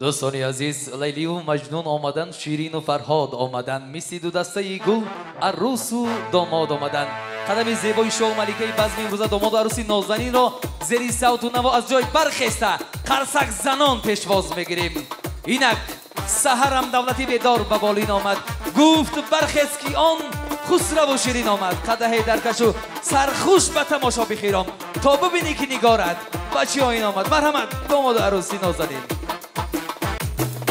Дӯстони азиз, Лайливу Маҷнун омадан, Ширину Фарҳод омадан, мисли ду дастаи гул арӯсу домод омадан. Қадами зебои шоҳ маликаи базми имрӯза домоду арӯси нозанинро зери савту наво аз ҷой бархеста қарсак занон пешвоз мегирем. Инак саҳарам давлати бедор ба болин омад, гуфт бархез ки он хусраву ширин омад. Қадаҳе дар кашу сархуш ба тамошо бихиром, то бибинӣ ки нигорат ба чӣ оин омад. Марҳамат, домоду арӯси нозанин.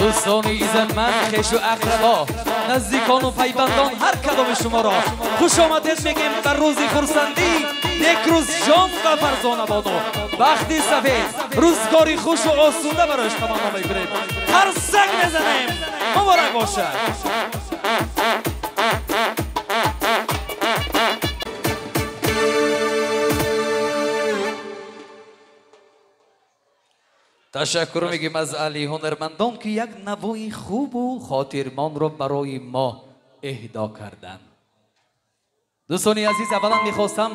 Дӯстони иззатманд, хешу ақрабо, наздикону пайвандон, ҳар кадоми шуморо хуш омадед мегем ба рӯзи хурсандӣ. Некрӯзҷон ва Фарзонабону бахти сафед, рӯзгори хушу осуда барояш таманно мекунем. Қарсак мезанем, муборак бошад. Ташаккур мегӯем аз аҳли ҳунармандон, ки як навои хубу хотирмонро барои мо эҳдо карданд. Дӯстони азиз, аввалан мехостам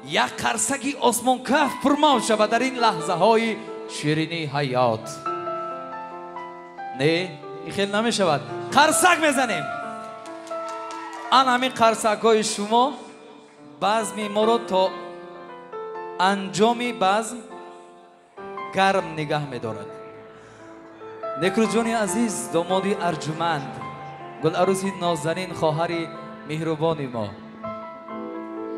як қарсаки осмонкаф пурмавҷ шавад дар ин лаҳзаҳои ширини ҳаёт. Не, ин хел намешавад. Қарсак мезанем. Ан ҳамин қарсакҳои шумо базми моро то анҷоми базм гарм нигаҳ медорад. Некрӯзҷони азиз, домоди арҷуманд, гуларӯси нозанин, хоҳари меҳрубони мо,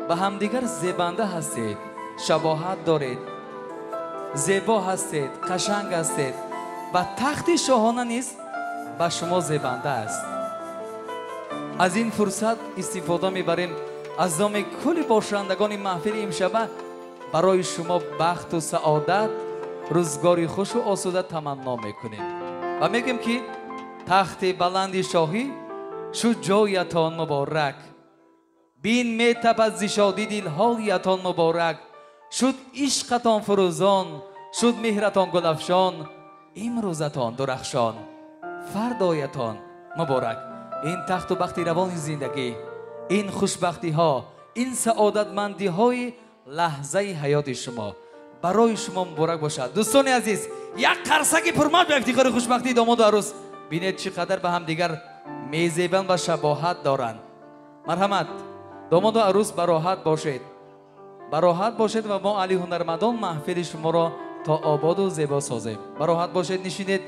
ба ҳамдигар зебанда ҳастед, шабоҳат доред, зебо ҳастед, қашанг ҳастед ва тахти шоҳона низ ба шумо зебанда аст. Аз ин фурсат истифода мебарем, аз номи кулли бошандагони маҳфили имшаба барои шумо бахту саодат, рӯзгори хушу осуда таманно мекунем ва мегӯем ки тахти баланди шоҳӣ шуд ҷоятон муборак, бин метапад зи шодӣ дилҳоятон муборак, шуд ишқатон фурӯзон, шуд меҳратон гулафшон, имрӯзатон дурахшон, фардоятон муборак. Ин тахту бахти равони зиндагӣ, ин хушбахтиҳо, ин саодатмандиҳои лаҳзаи ҳаёти шумо барои шумо муборак бошад. Дӯстони азиз, як қарсаки пурмавҷ ба ифтихори хушбахтии домоду арӯс. Бинед чӣ қадар ба ҳамдигар мезебанд ва шабоҳат доранд. Марҳамат, домоду арӯс, бароҳат бошед, бароҳат бошед ва мо аҳли ҳунармандон маҳфили шуморо то ободу зебо созем. Бароҳат бошед, нишинед.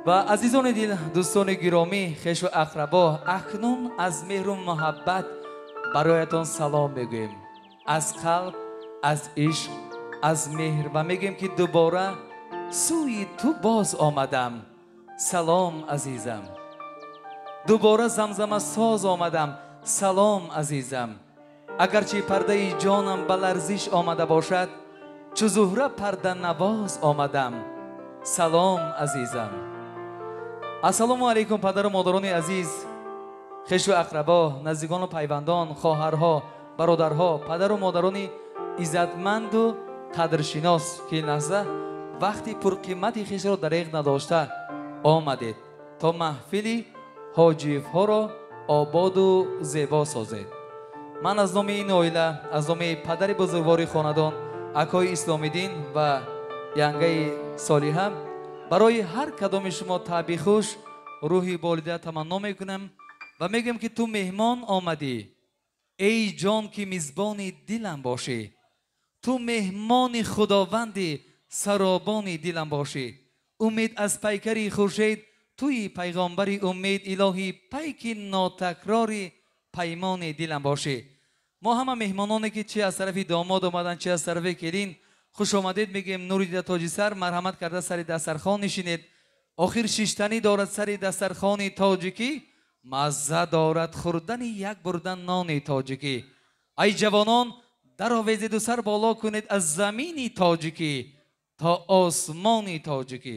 Ва азизони дил, дӯстони гиромӣ, хешу ақрабо, акнун аз меҳру муҳаббат бароятон салом мегӯем, аз қалб, аз ишқ, аз меҳр, ва мегӯем ки дубора сӯи ту боз омадам. Салом азизам. Дубора замзама соз омадам. Салом азизам. Агарчи пардаи ҷонам ба ларзиш омада бошад, чу зуҳра парданавоз омадам. Салом азизам. Ассалому алайкум, падару модарони азиз, хешу ақрабо, наздикону пайвандон, хоҳарҳо, бародарҳо, падару модарони иззатманду қадршинос, ки ин лаҳза вақти пурқимати хешро дареғ надошта омадед то маҳфили ҳоҷиевҳоро ободу зебо созед. Ман аз номи ин оила, аз номи падари бузургвори хонадон, акои Исломиддин ва янгаи Солиҳа, барои ҳар кадоми шумо таъби хуш, рӯҳи болида таманно мекунам ва мегӯям ки ту меҳмон омадӣ, эй ҷон, ки мизбони дилам бошӣ, ту меҳмони худованди саробони дилам бошӣ. Умед аз пайкари хуршед, туи пайғомбари умед, илоҳӣ пайки нотакрори паймони дилам бошӣ. Мо ҳама меҳмононе ки чи аз тарафи домод омаданд, чи аз тарафи келин, хуш омадед мегӯем. Нури дида тоҷи сар, марҳамат карда сари дастархон нишинед. Охир шиштанӣ дорад сари дастархони тоҷикӣ, мазза дорад хӯрдани як бурда нони тоҷикӣ. Ай ҷавонон, даровезеду сар боло кунед аз замини тоҷикӣ то осмони тоҷикӣ.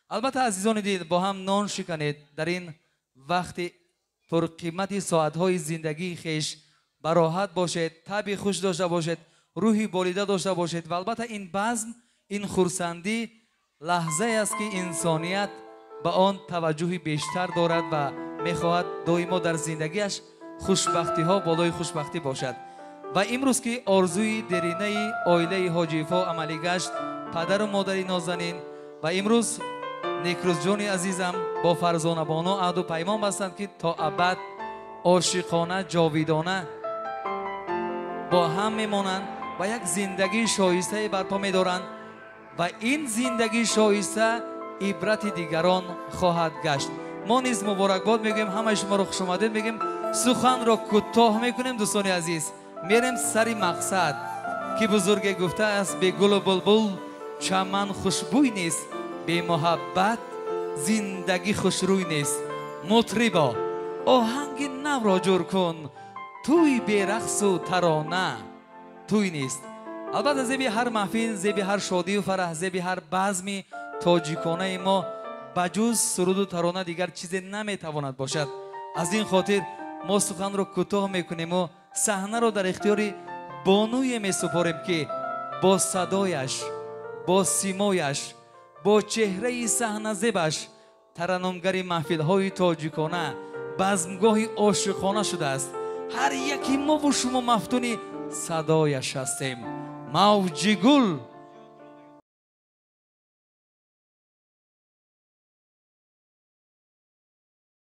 Албатта, азизони дил, бо ҳам нон шиканед дар ин вақти пурқимати соатҳои зиндагии хеш. Бароҳат бошед, таби хуш дошта бошед, рӯҳи болида дошта бошед ва албатта ин базм, ин хурсандӣ лаҳзае аст ки инсоният ба он таваҷҷӯҳи бештар дорад ва мехоҳад доимо дар зиндагиаш хушбахтиҳо болои хушбахтӣ бошад. Ва имрӯз ки орзуи деринаи оилаи ҳоҷиевҳо амалӣ гашт, падару модари нозанин, ва имрӯз Некрӯзҷони азизам бо Фарзона бону аҳду паймон бастанд, ки то абад ошиқона, ҷовидона бо ҳам мемонанд ва як зиндагии шоистае барпо медоранд ва ин зиндагии шоиста ибрати дигарон хоҳад гашт. Мо низ муборакбод мегӯем, ҳамаи шуморо хушомадед мегӯем. Суханро кӯтоҳ мекунем, дӯстони азиз, мерем сари мақсад, ки бузурге гуфтааст: бе гулу булбул чаман хушбӯй нест, бемуҳаббат зиндагӣ хушрӯй нест. Мутрибо, оҳанги навро ҷур кун, тӯй берақсу тарона тӯй нест. Албатта, зеби ҳар маҳфил, зеби ҳар шодию фараҳ, зеби ҳар базми тоҷиконаи мо ба ҷуз суруду тарона дигар чизе наметавонад бошад. Аз ин хотир мо суханро кӯтоҳ мекунему саҳнаро дар ихтиёри бонуе месупорем, ки бо садояш, бо симояш, бо чеҳраи саҳназебаш тараннумгари маҳфилҳои тоҷикона, базмгоҳи ошиқона шудааст. Ҳар яки мову шумо мафтуни садояш ҳастем. Мавҷи гул.